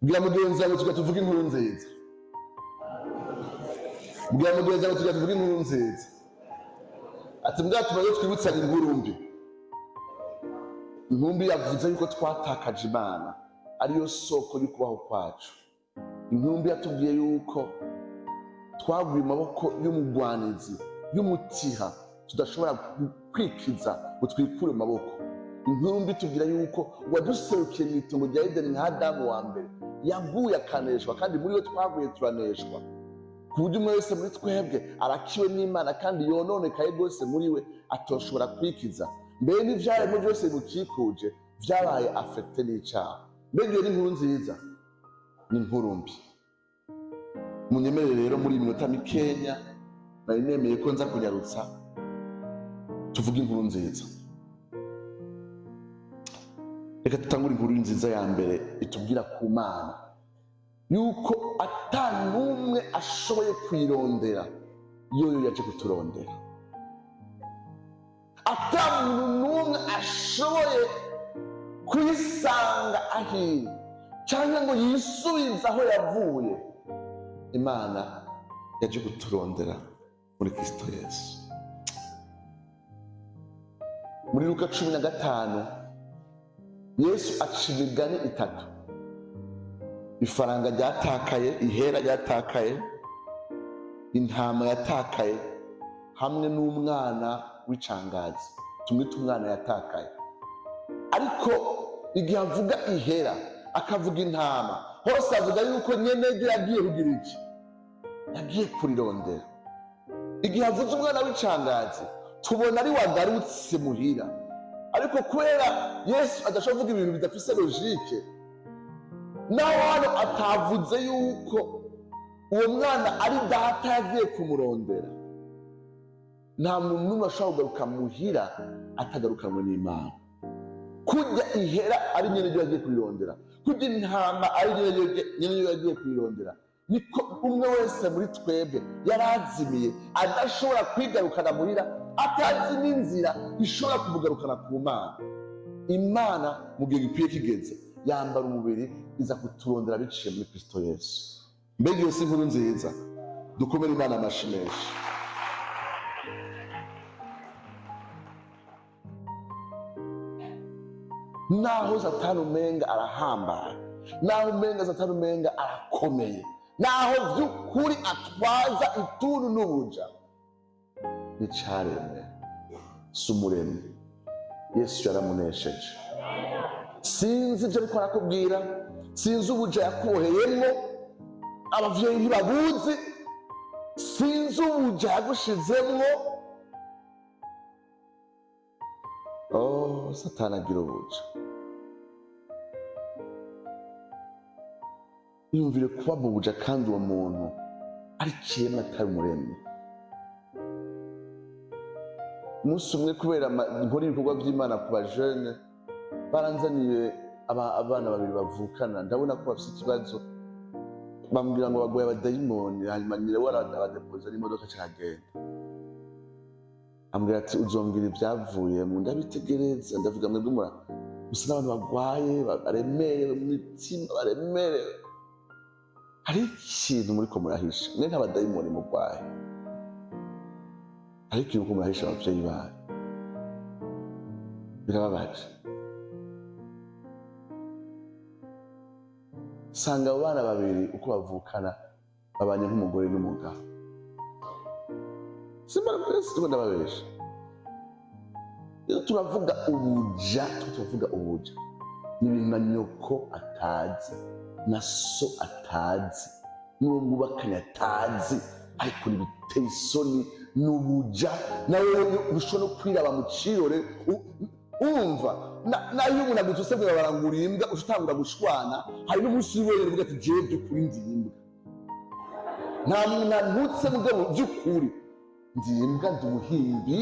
Bwira mugenzi wawe tuga tuvuge inkuru nziza. Bwira mugenzi wawe tuga tuvuge inkuru nziza. Ati mbwa tumaze twibutsanye inkuru mbi. Inkuru mbi yavuze yuko twatakaje Imana ariyo soko y'ukubaho kwacu. Inkuru mbi yatubwiye yuko twaguye mu maboko y'umugwanizi, y'umutiha, tudashobora kwikiza ngo twikure mu maboko. Inkuru mbi tubwira yuko uwaduserukiye mu itongo rya Edeni nka Adamu wa mbere yaguye akaneshwa, kandi muri we twaguye turaneshwa, ku buryo umwe wese muri twebwe arakiwe n'Imana kandi yononekaye rwose muri we atoshobora kwikiza. Mbere n'ivyaremwe byose bimukikuje vyabaye afekte n'icaha. Mbega iyo ni inkuru nziza? Ni inkuru mbi. Munyemerere rero muri iyi minota mikenya nari nemeye ko nza kunyarutsa tuvuge inkuru nziza. Reka tutangure inkuru nziza ya mbere itubwira ku Mana yuko ata n'umwe ashoboye kuyirondera yoyo yaje kuturondera. Ata muntu n'umwe ashoboye kuyisanga ahiri cyangwa ngo yisubize aho yavuye. Imana yaje kuturondera muri Kristo Yesu. Muri Luka 15 Yesu aca imigani itatu: ifaranga ryatakaye, ihera ryatakaye, intama yatakaye, hamwe n'umwana w'icangazi. Tumwite umwana yatakaye. Ariko igihe avuga ihera akavuga intama, hose avuga yuko nyene ryo yagiye kugira iki? Yagiye kurirondera. Igihe avuze umwana w'icangazi tubona ari wagarutse muhira. Ariko kubera Yesu adashobora kuvuga ibintu bidafise logique, naho hano atavuze yuko uwo mwana ari data yagiye kumurondera. Nta muntu n'umwe ashobora kugaruka muhira atagarukanwe n'Imana. Kurya ihera ari nyene ryo yagiye kurirondera, kurya intama ari nyene ryo yagiye kurirondera, niko umwe wese muri twebwe yarazimiye adashobora kwigarukana muhira, atazi n'inzira ishobora kumugarukana ku Mana. Imana mu gihe gikwiye kigeze yambara umubiri iza kuturondera biciye muri Kristo Yesu. Mbega iyo si inkuru nziza? Dukomere Imana amashi menshi. Naho Satani umenga arahambaye, naho umenga Satani umenga arakomeye, naho vy'ukuri atwaza ituntu n'ubuja, n'icaremwe si umuremyi. Yesu yaramunesheje. Sinzi ivyo ariko arakubwira, sinzi ubuja yakuboheyemwo, abavyeyi ntibabuzi, sinzi ubuja yagushizemwo. Oh, Satani agira ubuja. Yumvire kuba mu buja kandi uwo muntu ari kiremwa atari umuremyi. Umunsi umwe kubera nkora ibikorwa vy'Imana ku bajene, baranzaniye abana babiri bavukana, ndabona ko bafise ikibazo, bambwira ngo bagoye abadayimoni, hanyuma nyina we arabadepoza n'imodoka caragenda. Ambwira ati uzombwira ivyavuyemo. Ndabitegereza ndavuga mwebwe mura gusa n'abantu bagwaye baremerewe mu mitima, baremerewe, hari ikintu muriko murahisha. Mwe nta badayimoni mugwaye, hari ikintu muriko murahisha abavyeyi banyu. Birababaje. Sanga abo bana babiri uko bavukana babanye nk'umugore n'umugabo. Simba ndababesha. Iyo turavuga ubuja, turavuga ubuja ni ibintu na nyoko atazi, na so atazi, n'uwo mwubakanye atazi, ariko ntibiteye isoni. Ni ubuja nawe ushobora no kwiraba mu cirore umva nayo umuntu agutuse ngo barangura imbwa, ushobora gushwana. Hari n'umunsi wenyine uvuga ati jewe by'ukuri ndi imbwa, nta muntu antutse mugabo by'ukuri ndi imbwa, ndi umuhimbi.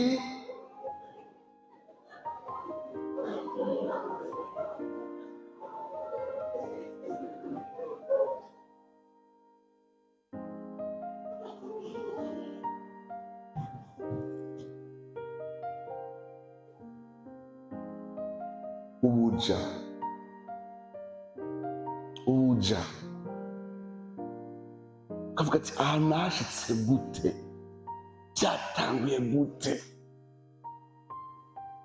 Ubuja, uja ukavuga ati aha nashitse gute, byatanguye gute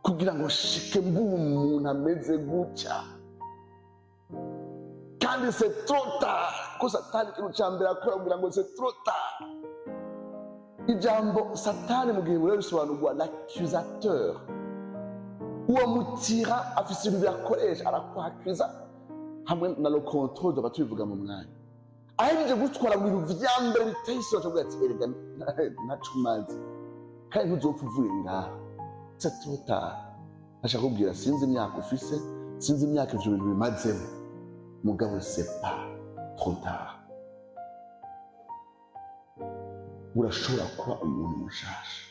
kugira ngo shike mbe umuntu ameze gutya, kandi c'est trop tard. Ko Satani ikintu cya mbere akora kugira ngo c'est trop tard. Ijambo Satani mu gihe rero risobanurwa l'accusateur, uwo mutira afise ibintu yakoresha, arakwakiza hamwe na le contrôle, tuba tubivuga mu mwanya ahejeje gutwara mu bintu vya mbere biteye isoni, acavuga ati erega ntaco umaze kandi ntuzopfa uvuye ngaha, c'est trop tard. Ashaka kubwira sinzi imyaka ufise, sinzi imyaka ivyo bintu bimazemo, mugabo c'est pas trop tard, urashobora kuba umuntu mushasha.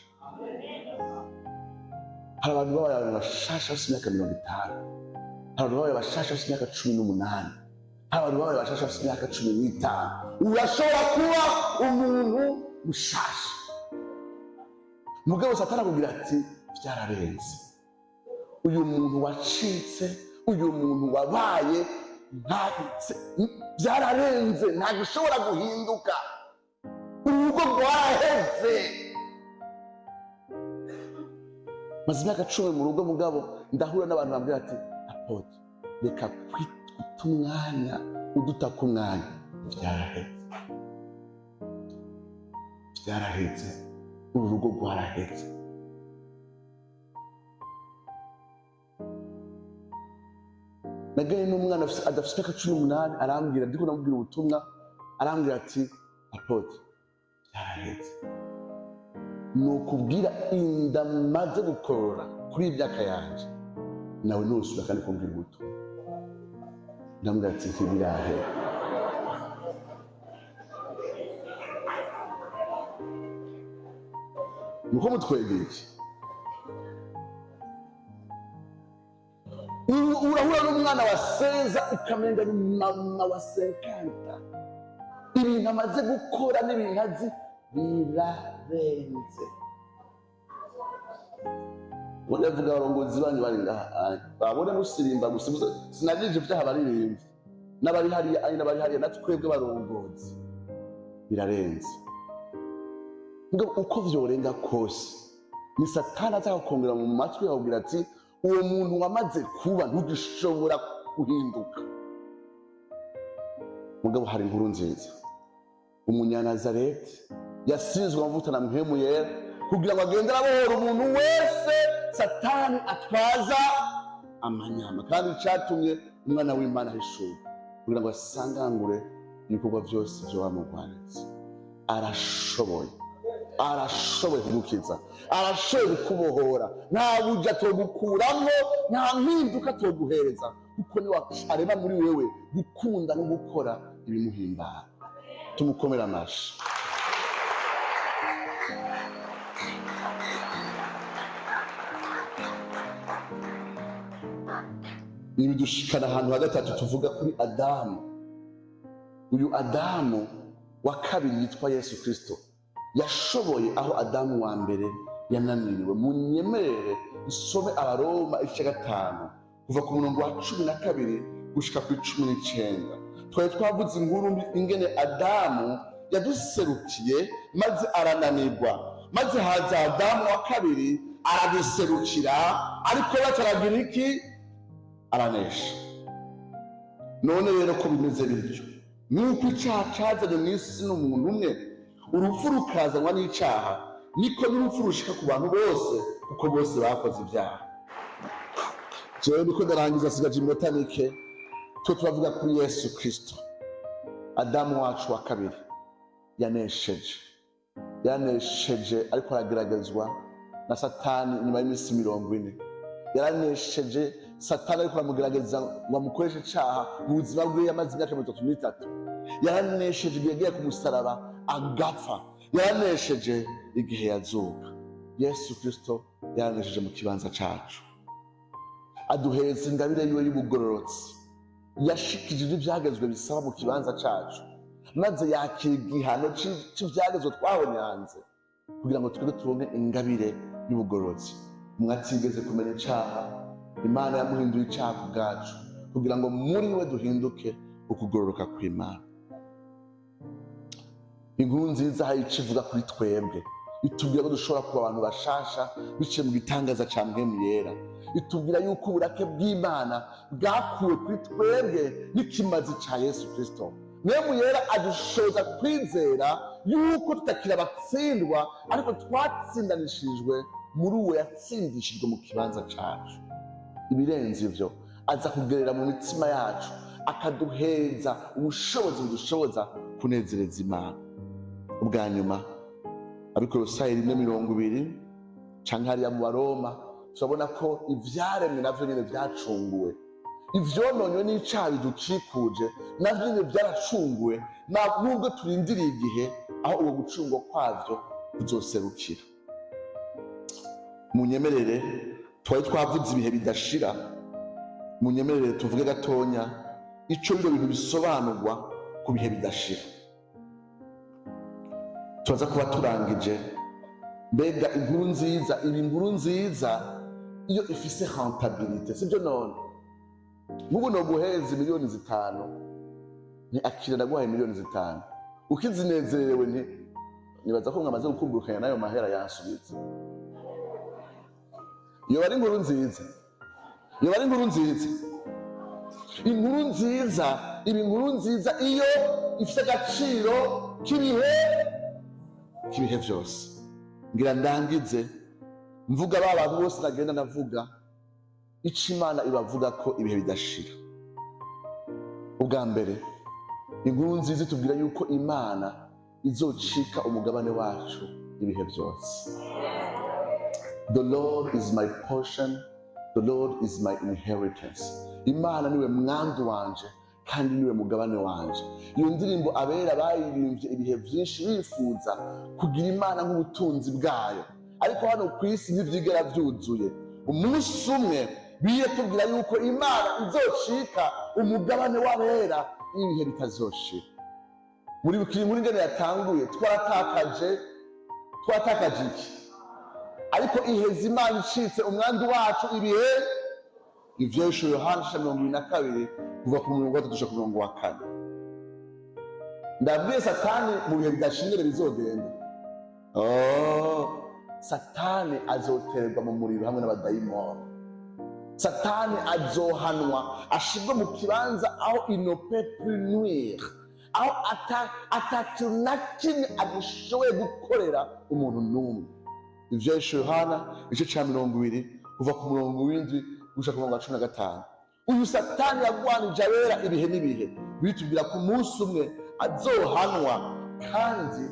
Hari abantu babaye abantu bashasha bafise imyaka 50, hari abantu babaye bashasha bafise imyaka 18, hari abantu babaye bashasha bafise imyaka 15. Urashobora kuba umuntu mushasha, mugabo Satani akubwira ati byararenze, uyu muntu wacitse, uyu muntu wabaye, byararenze, ntabwo ushobora guhinduka, urugo rwaraheze. Maze imyaka 10 mu rugo, mugabo ndahura n'abantu bambwira ati apôtre reka kwita umwanya uduta ku mwanya, byaraheze, byaraheze, uru rugo rwaraheze. Naganye n'umwana adafite imyaka 18, arambwira, ndiko namubwira ubutumwa, arambwira ati apôtre byaraheze, ni ukubwira inda maze gukorora kuri imyaka yanje, nawe ntusubira kandi kumbwira ubutumwa. Ndamubwira ati ntibirahera. Nuko mutwegeye iki? Urahura n'umwana wa seza ukamenga ni mama wa 50, ibintu amaze gukora n'ibintu azi birarenze. Ndavuga abarongozi banyu bari ngaha babone musirimba gusa, sinagije ibyaha baririmbye n'abari hariya ari n'abari hariya, natwebwe abarongozi birarenze. Ngo uko vyorenga kose ni Satani azakongera mu matwi akubwira ati uwo muntu wamaze kuba ntugishobora guhinduka. Mugabo hari inkuru nziza, umunyanazareti yasizwe amavuta na Mpwemu Yera kugira ngo agende arabohora umuntu wese Satani atwaza amanyama, kandi catumye umwana w'Imana ahishurwa kugira ngo asangangure ibikorwa byose vyo bamugwanitse. Arashoboye, arashoboye kugukiza, arashoboye kukubohora, nta buja atogukuramo, nta mpinduka atoguhereza, kuko niwe areba muri wewe gukunda no gukora ibimuhimbara. Tumukomere amashi. Nibidushikana ahantu ha gatatu tuvuga kuri Adamu. Uyu Adamu wa kabiri yitwa Yesu Kristo yashoboye aho Adamu wa mbere yananiriwe. Munyemerere isome Abaroma igice 5 kuva ku murongo wa 12 gushika ku 19. Twari twavuze inkuru ingene Adamu yaduserukiye maze arananirwa, maze haza Adamu wa kabiri araduserukira, ariko bataragira iki? Aranesha. None rero ko bimeze bityo, nuko icyaha cazanye mu isi n'umuntu umwe, urupfu rukazanwa n'icyaha, niko n'urupfu rushika ku bantu bose, kuko bose bakoze ibyaha. Jewe niko ndarangiza, asigaje iminota mike. Twe turavuga kuri Yesu Kristo, Adamu wacu wa kabiri yanesheje, yanesheje ariko arageragezwa na Satani nyuma y'iminsi 40. Yaranesheje Satani ariko aramugerageza ngo amukoreshe icaha mu buzima bwe yamaze imyaka 33. Yaranesheje igihe yagiye ku musaraba agapfa, yaranesheje igihe yazuka. Yesu Kristo yaranesheje mu kibanza cacu, aduhereza ingabire yiwe y'ubugororotsi, yashikije ivyagezwe bisaba mu kibanza cacu, maze yakira igihano c'ivyagezwe twahonyanze kugira ngo twebwe turonke ingabire y'ubugororotsi. Umwe atigeze kumenya icaha, Imana yamuhinduye icaha ku bwacu kugira ngo muri we duhinduke Ukugororoka kw'Imana. Inkuru nziza hari ico ivuga kuri twebwe. Itubwira ko dushobora kuba abantu bashasha biciye mu gitangaza ca Mpwemu Yera. Itubwira yuko uburake bw'Imana bwakuwe kuri twebwe n'ikimazi ca Yesu Kristo. Mpwemu Yera adushoboza kwizera yuko tutakiri abatsindwa, ariko twatsindanishijwe muri uwo yatsindishijwe mu kibanza cacu. Ibirenze ivyo, aza kugerera mu mitima yacu, akaduheza ubushobozi budushoboza kunezereza Imana. Ubwa nyuma, Abikolosayi 1:20 canke hariya mu Baroma, turabona ko ivyaremwe navyo nyene vyacunguwe. Ivyononywe n'icaha bidukikuje navyo nyene vyaracunguwe, nubwo turindiriye igihe aho uwo gucungwa kwavyo kuzoserukira. Munyemerere, twari twavuze ibihe bidashira, munyemerere tuvuge gatonya ico bino bintu bisobanurwa ku bihe bidashira. Turaza kuba turangije. Mbega inkuru nziza iba inkuru nziza iyo ifise rentabilité, sibyo? None nk'ubu noguheza miliyoni 5, nti: "Akira, ndaguhaye miliyoni 5," ukizinezerewe, nti nibaza ko mwamaze gukumburukanya n'ayo mahera yansubiza. Yoba ari inkuru nziza? Yoba ari inkuru nziza? Inkuru nziza iba inkuru nziza iyo ifite agaciro k'ibihe vyose. Ngira ndangize mvuga ba bantu bose nagenda ndavuga ico Imana ibavuga ko ibihe bidashira. Ubwa mbere, inkuru nziza itubwira yuko Imana izocika umugabane wacu ibihe byose. The Lord is my portion, the Lord is my inheritance. Imana niwe mwandu wanje kandi niwe mugabane wanje. Iyo ndirimbo abera bayirimbye ibihe byinshi, bifuza kugira Imana nk'ubutunzi bwayo, ariko hano ku isi ntivyigera vyuzuye. Umunsi umwe biye tubwira yuko Imana izocika umugabane w'abera ibihe bitazoshira. Muri bukiri muri ngene yatanguye, twaratakaje iki? Ariko iheza Imana icitse umwandu wacu ibihe. Ivyejo Yohana ica 22, kuva ku murongo wa 3 gushika ku murongo wa 4. Ndabwiye Satani mu bihe bidashingire bizogenda. Oh, Satani azoterwa mu muriro hamwe n'abadayimoni. Satani azohanwa, ashirwe mu kibanza aho il ne peut plus nuire, aho atakintu na kimwe agishoboye gukorera umuntu n'umwe. Ivyo Yohana igice ca 20, kuva ku murongo w'7 gushika ku murongo wa 15. Uyu Satani yagwanije abera ibihe n'ibihe, bitubwira ku munsi umwe azohanwa kandi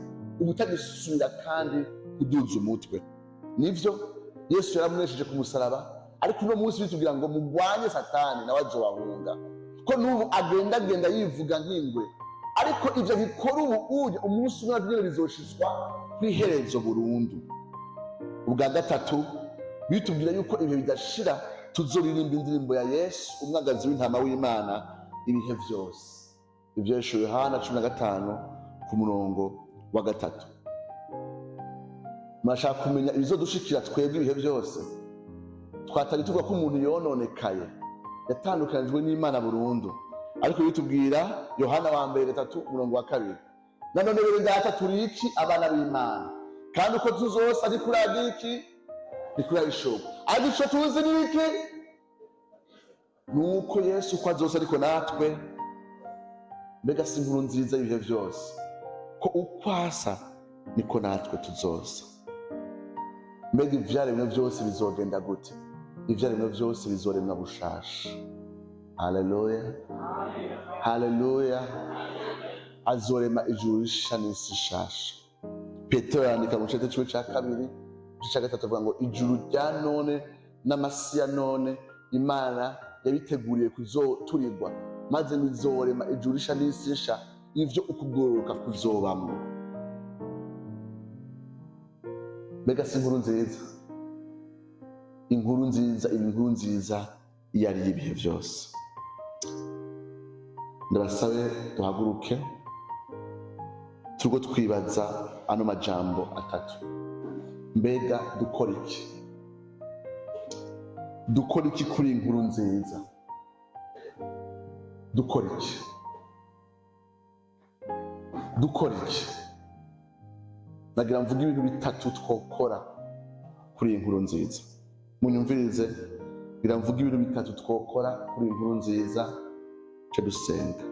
ubutagisubira kandi kuduza umutwe. Nivyo, Yesu yaramunesheje ku musaraba, ariko uno munsi bitubwira ngo mugwanye Satani nawe azobahunga, ko n'ubu agendagenda yivuga nk'ingwe. Ariko ivyo bikora ubu unye, umunsi umwe navyo nyene bizoshitswa kw'iherezo burundu. Ubwa gatatu, bitubwira yuko ibihe bidashira tuzoririmba indirimbo ya Yesu, umwagazi w'intama w'Imana, ibihe vyose. Ivyo Yohana 15 ku murongo wa 3. Murashaka kumenya ibizodushikira twebwe ibihe byose? Twatari tuvuga ko umuntu yononekaye, yatandukanijwe n'Imana burundu, ariko bitubwira Yohana wa mbere 3 umurongo wa 2: "Nanone bene data, turi iki? Abana b'Imana, kandi uko tuzosa ntikuragira iki? Ntikurabishoboka. Ariko ico tuzi ni iki? Nuko Yesu uko azosa ariko natwe." Mbega si inkuru nziza y'ibihe byose ko uko asa niko natwe tuzosa? Mbega ivyaremwe byose bizogenda gute? Ivyaremwe byose bizoremwa bushasha. Haleluya, haleluya! Azorema ijuru risha n'isi shasha. Petero yandika mu cete ciwe ca kabiri, igice ca 3, avuga ngo ijuru rya none n'amasi ya none Imana yabiteguriye kuzoturirwa, maze ngo izorema ijuru risha n'isi nsha, ivyo ukugororoka kuzobamwo. Mbega si inkuru nziza? Inkuru nziza iba inkuru nziza iyo ari ibihe byose. Ndabasabe duhaguruke, turiko twibaza ano majambo atatu. Mbega dukora iki? Dukora iki kuri iyi nkuru nziza? Dukora iki? Dukora iki? Nagira mvuga ibintu bitatu twokora kuri iyi nkuru nziza. Munyumvirize, ngira mvuga ibintu bitatu twokora kuri iyi nkuru nziza cyo dusenga.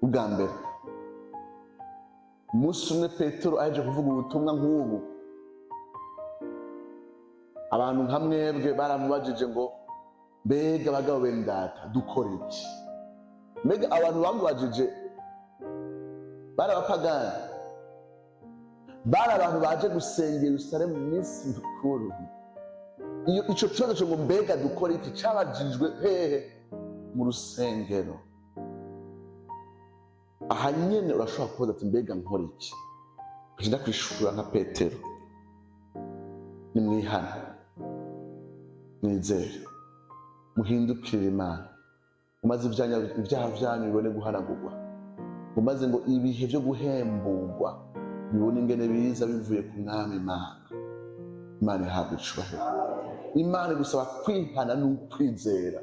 Ubwa mbere, umunsi umwe Petero aheje kuvuga ubutumwa nk'ubu, abantu nka mwebwe baramubajije ngo: "Mbega abagabo bene data, dukora iki?" Mbega abantu bamubajije bari abapagani, bari abantu baje gusenga Yerusalemu mu minsi mikuru. Iyo ico kibazo cyo ngo "Mbega dukora iki?" cabajijwe hehe? Mu rusengero. Aha nyene urashobora kubaza ati: "Mbega nkora iki?" Nda kwishura nka Petero: nimwihane, mwizere, muhindukirire Imana, mumaze ibyaha vyanyu bibone guhanagurwa, mumaze ngo ibihe vyo guhemburwa bibone ingene biza bivuye ku Mwami Imana. Imana ihabwa icubahiro. Imana igusaba kwihana n'ukwizera.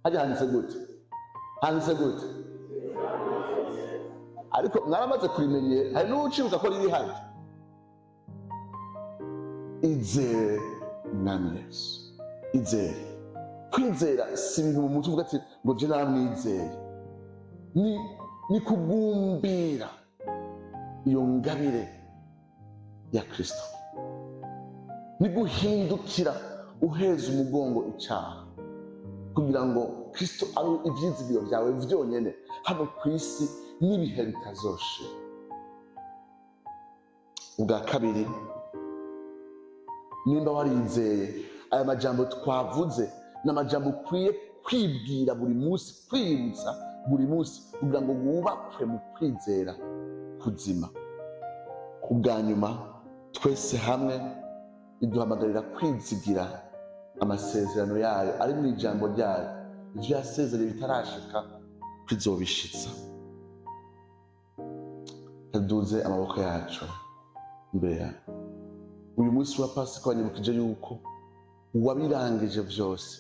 Hajya handitse gute? Handitse gute? Ariko mwaramaze kurimenyera, hari n'ucibuka ko riri hajya: izere Mwami Yesu, izere. Kwizera si ibintu mu mutwe uvuga ati ngo je naramwizeye. Ni kugumbira iyo ngabire ya Kristo, ni guhindukira uheza umugongo icaha kugira ngo Kristo abe ivyizigiro vyawe vyonyene hano ku isi n'ibihe bitazoshira. Ubwa kabiri, nimba warizeye, aya majambo twavuze ni amajambo ukwiye kwibwira buri munsi, kwiyibutsa buri munsi, kugira ngo wubakwe mu kwizera kuzima. Ubwa nyuma, twese hamwe iduhamagarira kwizigira amasezerano yayo ari mu ijambo ryayo, ivyo yasezereye bitarashika kwizobishitsa. Tuduze amaboko yacu imbere yawe. Uyu munsi wa Pasika wanyibukije yuko wabirangije vyose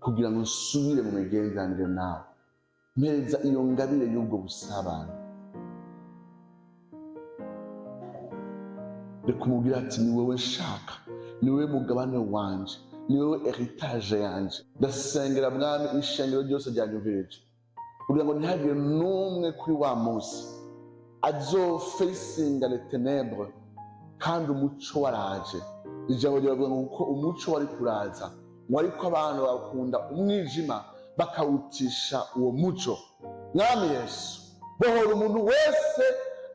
kugira ngo nsubire mu migenderanire nawe. Mpereza iyo ngabire y'ubwo busabane. Reka umubwire ati: "Ni wowe nshaka, ni wowe mugabane wanje, ni wowe héritage yanje." Ndasengera, Mwami, ishengero ryose ryanyumvirije, kugira ngo ntihagire n'umwe kuri wa munsi azofacinga les ténèbres kandi umuco waraje. Ijambo riravuga ngo kuko umuco wari kuraza ngo, ariko abantu bakunda umwijima bakawutisha uwo muco. Mwami Yesu, bohora umuntu wese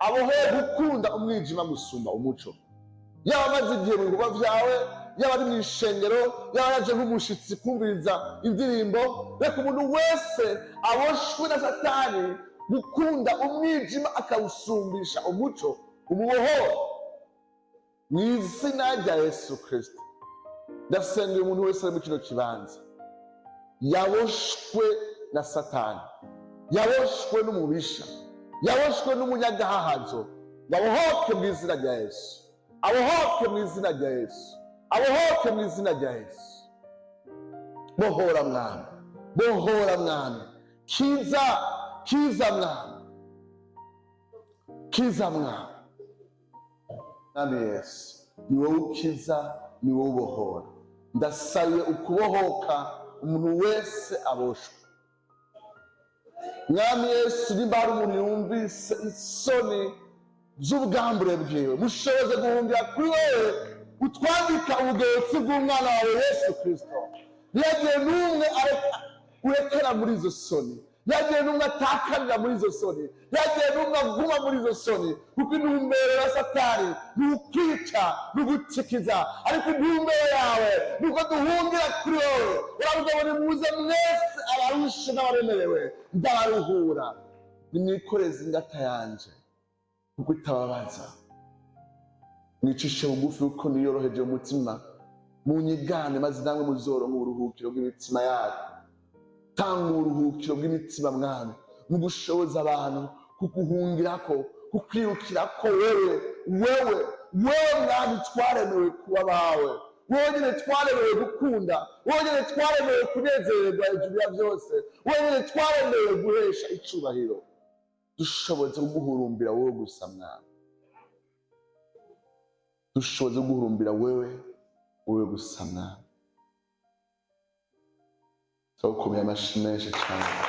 aboheye gukunda umwijima gusumba umuco, yaba amaze igihe mu bikorwa vyawe, yaba ari mu ishengero, yaba yaje nk'umushitsi kumviriza indirimbo. Reka umuntu wese aboshwe na Satani gukunda umwijima akawusumbisha umuco, umubohora mu izina rya Yesu Kristo. Ndasengera umuntu wese ari muri kino kibanza yaboshwe na Satani, yaboshwe n'umubisha, yaboshwe n'umunyagahahazo, ngo abohoke mu izina rya Yesu, abohoke mu izina rya Yesu, abohoke mu izina rya Yesu. Bohora, Mwami, bohora, Mwami. Kiza, kiza, Mwami, kiza, Mwami. Mwami Yesu, ni wowe ukiza, ni wowe ubohora. Ndasabiye ukubohoka umuntu wese aboshwe. Mwami Yesu, nimba hari umuntu yumvise isoni z'ubwambure bwiwe, mushoboze guhungira kuri wowe, utwambika ubugeretse bw'umwana wawe Yesu Kristo. Ntihagire n'umwe urekera muri izo soni, ntihagire n'umwe atakarira muri izo soni, ntihagire n'umwe aguma muri izo soni, kuko intumbero ya Satani ni ukwica ni ugutikiza, ariko intumbero yawe ni uko duhungira kuri wowe. Uravuga ngo: "Nimuze mwese abarushe n'abaremerewe, ndabaruhura. Nimwikoreze ingata yanje kuko itababaza. Mwicishe bugufi kuko niyoroheje umutima. Munyigane maze namwe muzoronka uburuhukiro bw'imitima yanyu." Tanga uburuhukiro bw'imitima, Mwami, mu gushoboza abantu kuguhungirako, kukwirukirako wewe, wewe, wewe Mwami twaremewe kuba bawe, wowe nyine twaremewe gukunda, wowe nyine twaremewe kunezererwa hejuru ya byose, wowe nyine twaremewe guhesha icubahiro. Dushoboze kuguhurumbira wowe gusa, Mwami. Dushoboze kuguhurumbira wewe, wowe gusa, Mwami. Turagukomeye amashi menshi cyane.